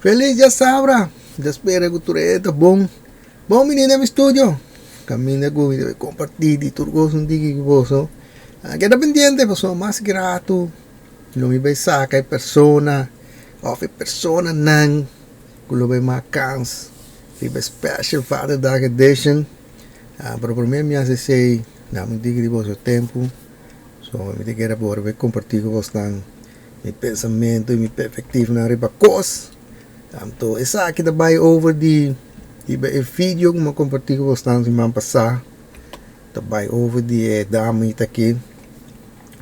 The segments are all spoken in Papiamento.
Felis djasabra! Mi ta spera ku tur e ta bon. Bon bini den mi studio. Kaminda ku mi ta bai kompartí di tur kos un tiki ku boso. Keda pendiente pasobra mas gratu lo mi bai saka e persona òf e personanan ku lo bai mak kans riba e special Vaderdag edition. Pero promé mi hasi esei dame un tiki di boso tempu. So mi ta kere por bai kompartí ku bosnan mi pensamentu i mi perspektivnan riba kos. Anto esaki ta bai over di riba e video ku mi a kompartí ku bosnan siman pasá. Ta bai over di e damita aki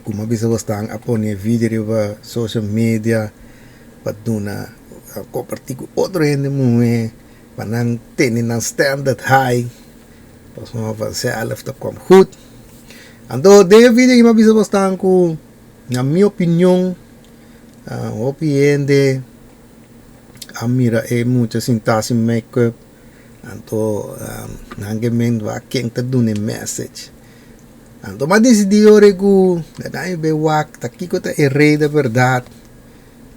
ku mi a bisa bosnan a pone e video riba social media pa duna kompartí ku otro hende muhé pa nan tene nan standard high pasobra vanzelf ta kom goed. Anto den e video aki mi a bisa bosnan ku na mi opinion hopi hende a mira e mucha sintá sin make-up anto nan ke men wak ken ta duna e message. Anto mi a disidí ora ku laga mi bai wak ta kiko ta e rei di bèrdat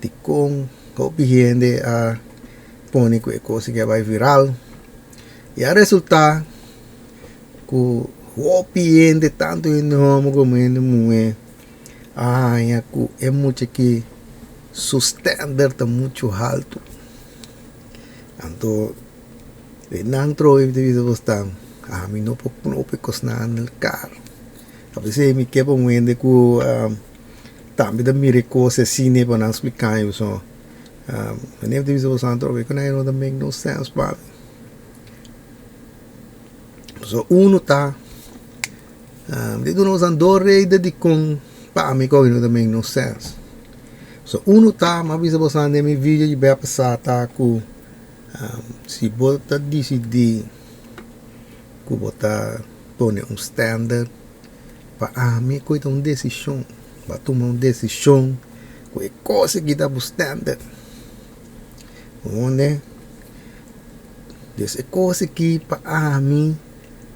dikon hopi hende a pone ku e kos aki a bai viral i a resultá ku hopi hende tantu hende hòmber komo hende muhé a haña ku e mucha aki su standard ta muchu haltu. Anto e nan trobe mi ta bisa bos ta ami no por knoop e kosnan na elkar. A pesey mi ke pa un hende ku tambe ta mira e kos asina pa nan splika mi pasobra mi ta bisa bos trobe ku nan no ta make no sense pa mi. So uno ta mi ta duna boso dos reden dikon pa mi koki no ta make no sense. So uno ta mi a bisa boso den mi video di bia pasa ta ku si bo ta disidí ku bo ta pone un standard pa ami ku ta un desishon bo a tuma un desishon ku e kos aki ta bo standard. Wonde Des e kos aki pa ami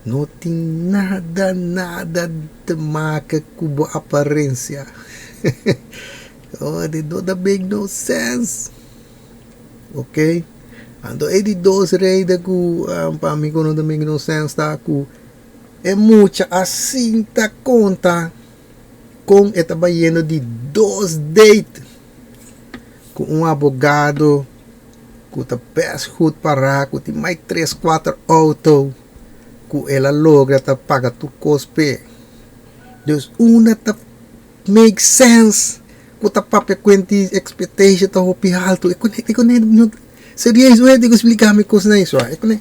no tin nada nada te make ku bo aparensia. Oh, di no ta make no sense. Ok, anto e di dos reden ku pa mi ku no ta make no sense ta ku e mucha a sinta konta kon e ta bayendo di dos date ku un abogado. Ku ta best goed pará, ku tin mai tres kuater outo ku el a logra ta paga tur kos p'e. Dus unda ta make sense ku ta papia kuenti expectation ta hopi haltu? E kune e kune no serieus un hende ku splika mi kosnan esei e kune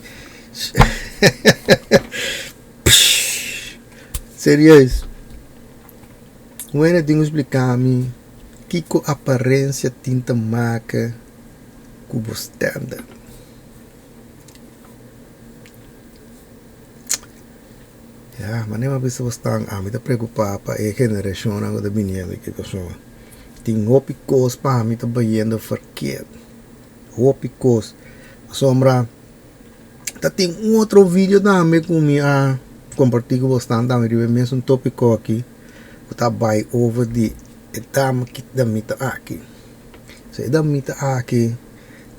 serieus un hende tin ku splika mi kiko aparensia tin ta make. Ku bo standard. Ya, manera mi a bisa bo stan, ami ta preocupa pa e generacionnan ku ta biniendo aki pasobra tin hopi kos pa ami ta bayendo verkeerd, hopi kos. Pasobra ta tin un otro video tambe ku mi a comparti ku bo stan tambe riba e mesun topico aki ku ta bai over di e dama ki damita aki. So e damita aki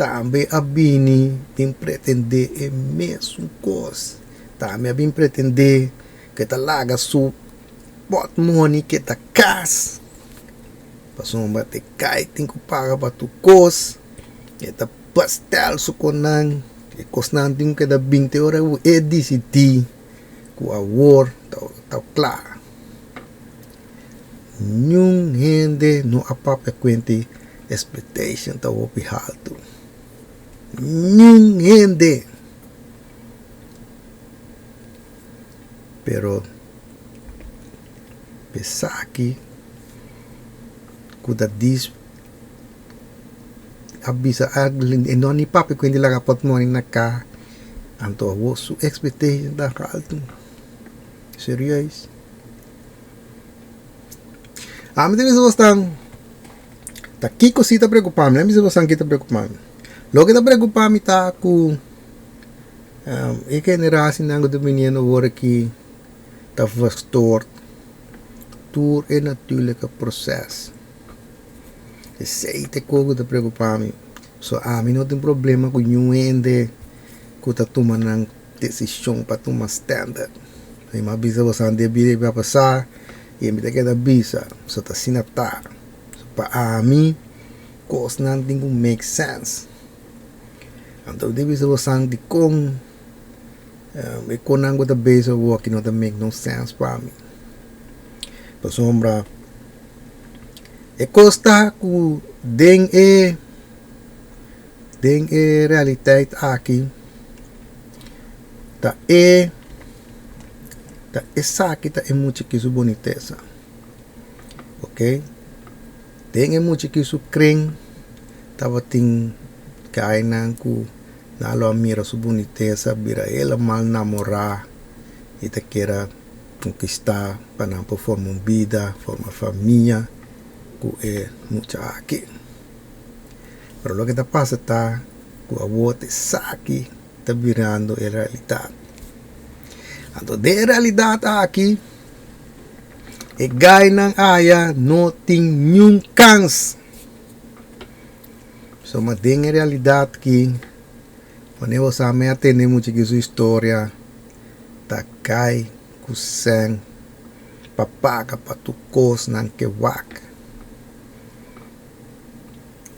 tambe a bini bin pretendé e mesun kos. Tambe a bin pretendé ku e ta laga su pòtmoni ku e ta kas, pasobra te kai tin ku paga pa tur kos, e ta pastel su konan, e kosnan tin ku keda bin te ora ku e disidí ku awor ta kla. Niun hende no a papia kuenti expectation ta hopi haltu. Niun hende! Pero esaki ku ta dis a bisa e no ni papia kuenti laga potmoni na ka anto awor su expectation ta haltu. Serieus. Ami ta bisa bosnan, ta kiko si ta preocupa mi? Ami bisa bosnan ki ta preocupa mi. Loke ta preocupa mi ta ku e generacinan ku ta biniendo awor aki ta verstoord tur e natuurlijke proces. Esei ta e kos ku ta preocupa mi. So ami no tin problema ku niun hende ku ta tuma nan desishon pa tuma standard. Mi a bisa boso antes di bia pasá i mi ta keda bisa, so ta asina ta. So pa ami kosnan tin ku make sense. Anto mi ta bisa boso dikon e konan ku ta bezig awor aki no ta make no sense pa mi. Pasobra e kos ta ku den e den e realitet aki ta e ta esaki ta e mucha ki su bunitesa ok den e mucha ki su kren tabatin gainan ku nan lo a mira su bunitesa bira el a mal namora i ta keda Konkistá pa nan por forma un bida, forma famia ku e mucha aki. Pero loke ta pasa ta ku awor esaki ta birando e realidat. Anto den e realidat aki e gainan aya no tin niun kans. Pasobra den e realidat aki wanneer bo sa mi a tende mucha ki su historia. Ta kai ku sèn pa paga pa tur kosnan ke wak.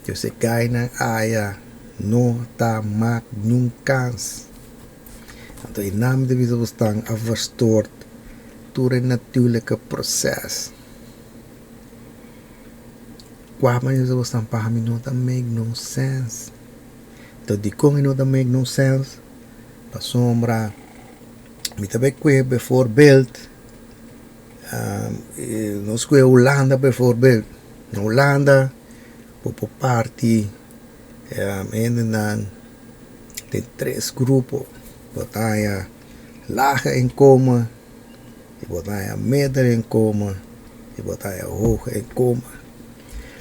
Dios e gainan aya no ta mak niun kans. Anto e nam ta bisa bo stan a verstoord tur e natuurlijke proces. Kua manera bo stan paha mi no ta make no sense. Anto dikon e no ta make no sense? Pasobra mi ta bai kue bevoorbeeld, nos kue Hulanda bevoorbeeld, na Hulanda bo por parti hendenan den tres grupo, bo ta haña lage inkomen, bo ta haña middel inkomen i bo ta haña hoge inkomen.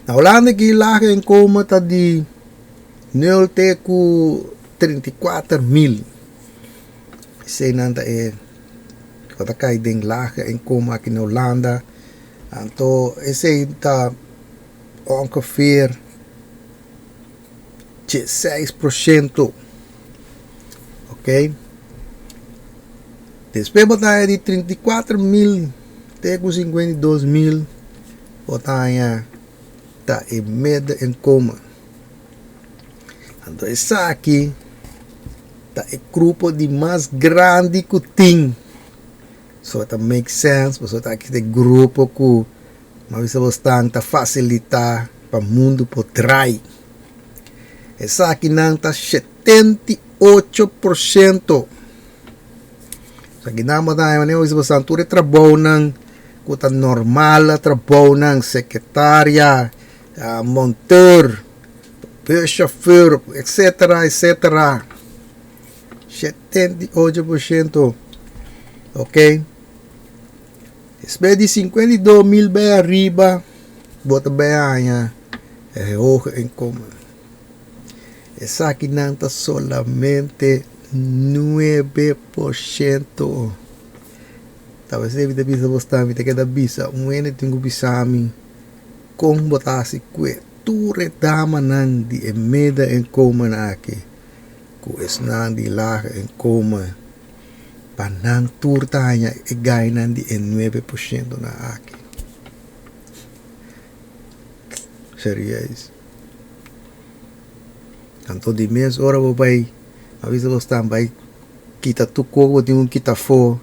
Na Hulanda aki lage inkomen ta di nul te ku 34.000. Eseinan ta e ku ta kai den lage inkomen aki na Hulanda. Anto esei ta ongeveer 16%. Ok. Despues bo ta haña di 34.000 te ku 52.000 bo ta haña ta e middeninkomen. Anto esaki ta e grupo di mas grandi ku tin. So ta make sense pasobra ta aki ta e grupo ku mi a bisa bo stan ta fasilita pa mundu por drai. Esakinan ta 78%. Esakinan bo ta haña manera bo bisa bo stan tur e trabounan ku ta normal trabounan sekretaria, monteur. Buschauffeur, etcetera, etcetera. 78%. Ok. Despues di 52 mil bay ariba, bo ta bay haña e hoge inkomen. Esakinan ta solamente 9%. Tabes mi ta bisa bo sta, mi ta keda bisa, un hende tin ku bisa mi kon bo ta hasi kue. Tur e damanan di e middeninkomen aki ku esnan di laginkomen pa nan tur ta haña e gainan di e 9%nan aki. Serieus. Anto di mes ora bo bai a bisa bo stan bai kita tur kos bo tin ku kita afó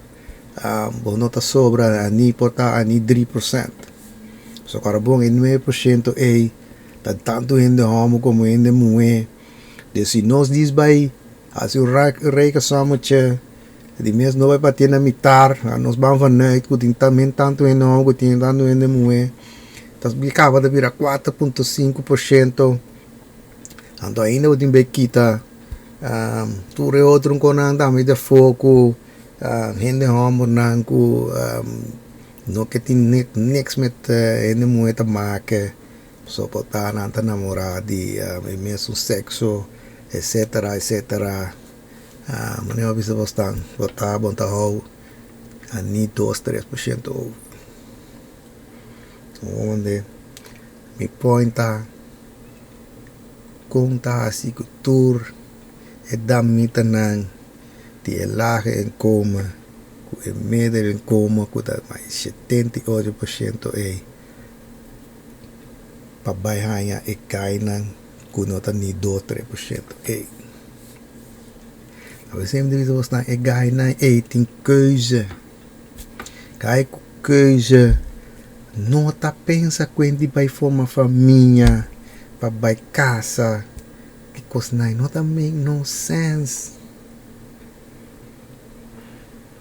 bo no ta sobra ni por ta ni 3%. So ora bon e 9% ei ta tantu hende hòmber komo hende muhé. De si nos dis bai hasi un rekensommetje di mes no bai bati na mitar nos ban vanuit ku tin tambe tantu hende hòmber ku tin tantu hende muhé ta kaba ta bira 4.5%. Anto ainda bo tin bai kita tur e otro konan tambe ta afó ku hende hòmbernan ku no ke tin niks met hende muhé ta make, so por ta nan ta namorá di e mesun sekso etsetera etsetera. Manera bo bisa bo stan bo ta bo ta hou a ni dos tres por shento over. Mi point ta. Kon ta hasi ku tur e damitanan di e lage inkomen ku e middelinkomen ku ta mas di 78% ei pa bai haña e kainan ku no ta ni dos 3% ei. A veces mi ta bisa bosnan e gainan ei tin keuze. Gai ku keuze no ta pensa ku e di bai forma famia pa bai kasa e kosnan ei no ta make no sense.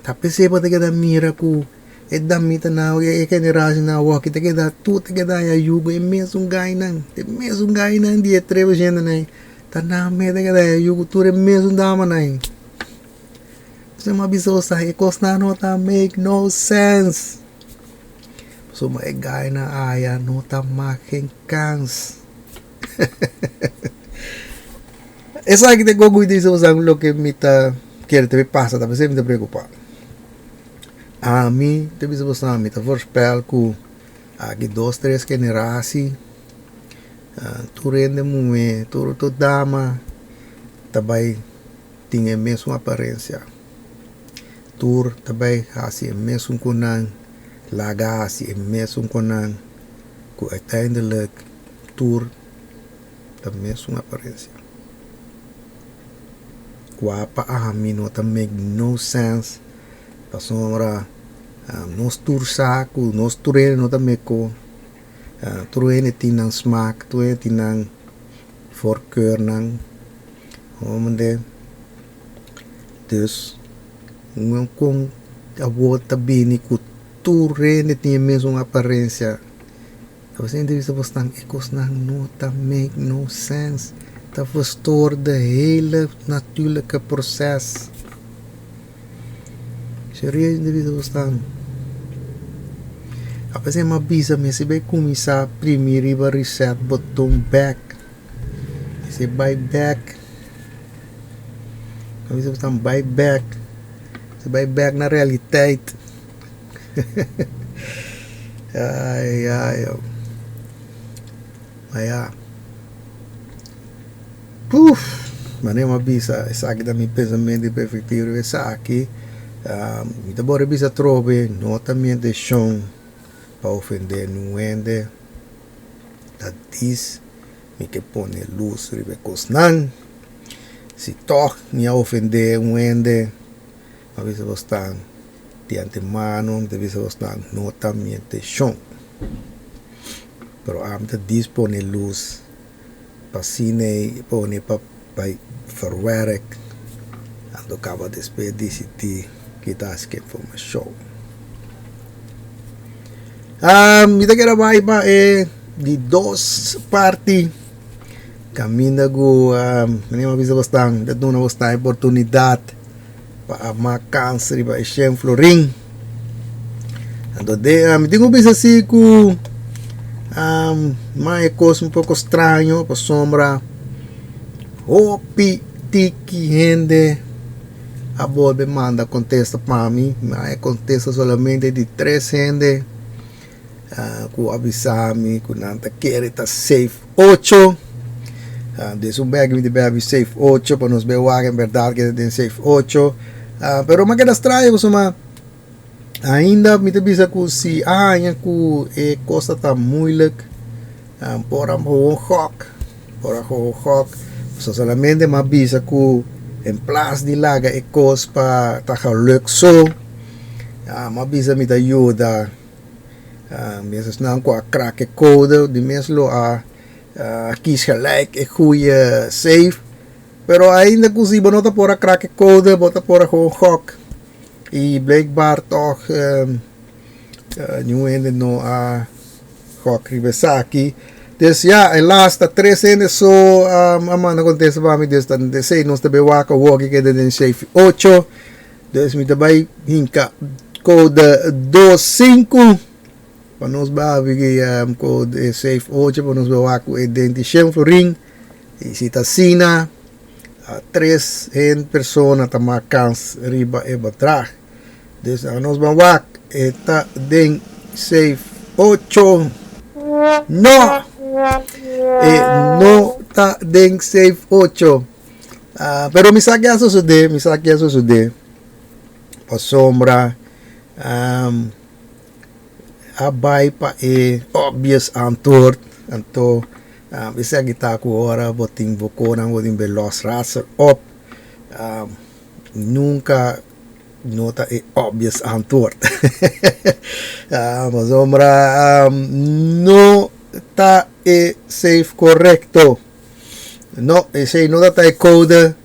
Ta p'esei bo ta keda mira ku e damitanan e generashonnan awoki ta keda tur ta keda haña yugo e mesun gainan e mesun gainan di e tres por ei ta nan mes ta keda haña yugo tur e mesun damanan ei. P'esei mi a bisa bo sa e kosnan no ta make no sense. Pasobra e gainan aya no ta mak geen kans. Esaki ta gogo di bisa bo loke mi ta kere ta pasa ta p'esei mi ta preocupa. Ami ta bisa bo mi ta voorspel ku aki dos tres generasi tur hende muhé tur dama ta bai tin e mesun aparensia. Tur ta bai hasi e mesun ku nan, laga hasi e mesun ku nan, ku uiteindelijk tur ta mesun aparensia. Kua pa ami no ta make no sense pasobra nos tur sa ku nos tur hende no ta meko, tur hende tin nan smaak, tur hende tin nan voorkeurnan. Homende dus un kon awor ta bini ku tur hende tin e mesun aparensia ta bo sinti bisa bosnan e kosnan no ta make no sense ta verstoor de hele natuurlijke proces serieus mi ta bisa bosnan apesar mi a bisa mester bai kuminsá primi riba reset boton bek. Esei bai bek. A bisa bo bai bek. Esei bai bek na realiteit. Ai ai oh. Ma ya. Puf! Manera mi a bisa esaki ta mi pensamentu i perspektiva riba esaki. Mi ta bor a bisa atrobe no ta mi intenshon pa ofende niun hende. Ta dis mi ke pone lus riba e kosnan. Si tòg mi a ofendé un hende, mi a bisa bosnan di antemano, mi ta bisa bosnan no ta mi inteshon. Pero ami ta dis pone lus pa asina ei pone pa bai verwerk, anto kaba despues disidí kita hasi ku e informashon. Mi ta kere bai pa e di dos parti kaminda ku mi a bisa bosnan ta duna bosnan e oportunidat pa a mak kans riba e shen florin. Anto de mi tin ku bisa si ku mas e kos un poko straño pasobra hopi tiki hende a bolbe manda kontesta pa mi, mi a haña kontesta solamente di tres hende ku a bisa mi ku nan ta kere ta safe ocho, des un bek mi ta bebe safe ocho pa nos bay wak en berdad ke ta den safe ocho, pero mi a keda straño pasobra ainda mi ta bisa ku si a haña ku e kos ta ta moeilijk por a gewoon gok, por a gewoon gok, pasobra solamente mi a bisa ku en plas di laga e kos pa ta geluk so, mi a bisa mi ta yuda esnan ku a krak e kode di mes lo a kies gelijk e goeie safe, pero ainda ku si bo no ta por a krak e kode bo ta por a gewoon gok. I blijkbaar tòg niun hende no a gòk riba esaki. Dus ya, helaas ta tres hende so a manda kontesta pa mi. Dus ta esei nos ta bai wak awor ki keda den seis ocho. Dus mi ta bai hinka kode dos sinku pa nos bai habri kode seis ocho pa nos bai wak ku e den di shen florin. I si ta asina. Tres hende persona ta mak kans riba e bedrag. Dus nos ban wak e ta den safe ocho. No! E no ta. ta den safe 8. Ah, pero mi sa ke a sosodé, mi sa ke a sosodé. Pasobra um, a bai pa e obvious antwoord. Anto, um, esaki ta ku ora bo tin bo konan, bo tin be los raadsel op. Um, nunca no ta e obvious antwoord. Pasobra um, no ta e safe correcto. No, esei no ta e code.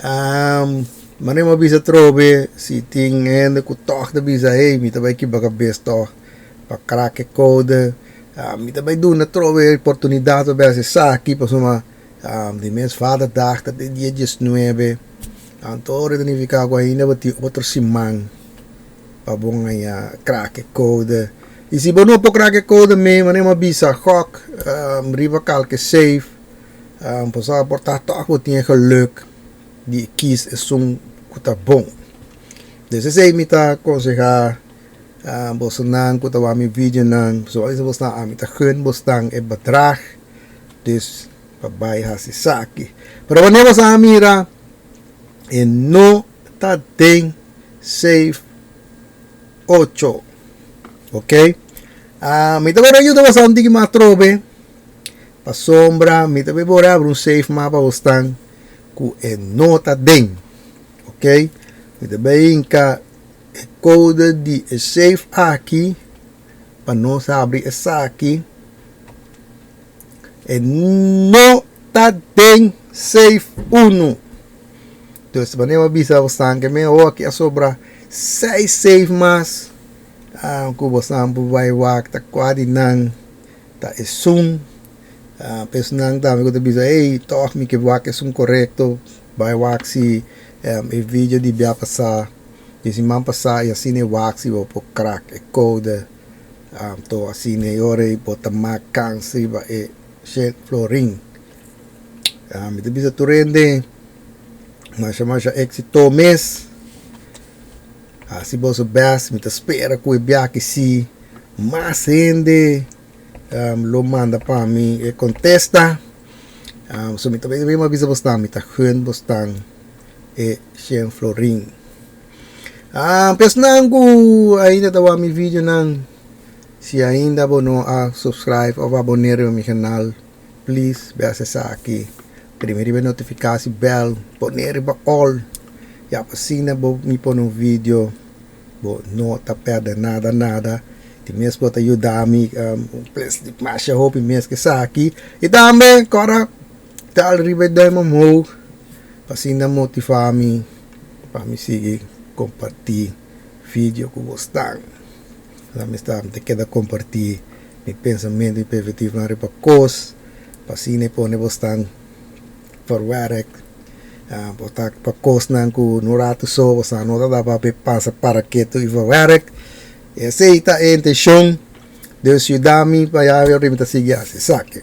Um, manera mi a bisa trobe, si tin hende ku tòg ta bisa, hey, mi ta bai kiba kabes tòg pa crack e code. Mi ta bai duna trobe oportunidat pa bai hasi esaki, pasobra di mes vaderdag ta den dia diesnuebe. Anto ora ta nifiká ku ainda bo tin otro siman pa bo haña crack e code. I si bo no por crack e code mes, manera mi a bisa, gòk riba kalke safe. Pasobra por ta tòg bo tin e geluk di kies esun ku ta bon. Dus esei mi ta konsehá bosonan ku ta wak mi videonan. Pasobra ora bo ami ta gun bosnan e bedrag, dus pa bai hasi esaki. Pero wanneer bo sa mira e no ta den safe 8. Ok. Mi ta worde yuda boso un tiki mas atrobe. Pasobra mi ta por abri un safe mas pa bosnan ku e no ta den. Ok. Mi ta bai hinka e code di e safe aki pa nos abri esaki. E no ta den safe 1. Dus wanneer mi a bisa bosnan ke mi awor aki a sobra 6 safe mas ku bosnan por bai wak ta kua di nan ta esun. Personan tambe ku ta bisa ey tòg mi ke wak esun korekto bai wak si e video di bia pasá di siman pasá i asina e wak si bo por crack e code. Anto asina e ora ei bo ta mak kans riba e shen florin. Mi ta bisa tur hende masha masha éxito mes. Hasi boso best. Mi ta spera ku e biaha si mas hende lo manda pa mi e kontesta. So mi ta bisa bosnan mi ta gun bosnan e shen florin. Pesnan ku ainda ta wak mi videonan, si ainda bo no a subscribe of aboneer riba mi kanal, please be hasi esaki. Primi riba e notifikasi bell, pone riba all, ya pa asina bo mi pone un video bo no ta perde nada nada. Di mes bo ta yuda mi please masha hopi mes ku esaki. I tambe kòrda dal riba e duim omhoog pa asina motiva mi. Pa mi sigui comparti video cu bo stan. La mi sta mi ta keda comparti mi pensamento mi perspectivanan riba cos pa asina e pone bo stan verwerk bo ta pa cosnan cu no rato so bo sa no ta da pa pasa para keto y verwerk. Esey ta e intencion. Dios yuda mi pa ya mi ta sigui haci esaki.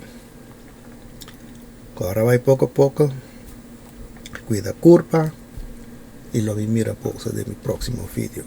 Ora bay poco poco. Cuida curpa y lo mi mira boso den mi proximo video.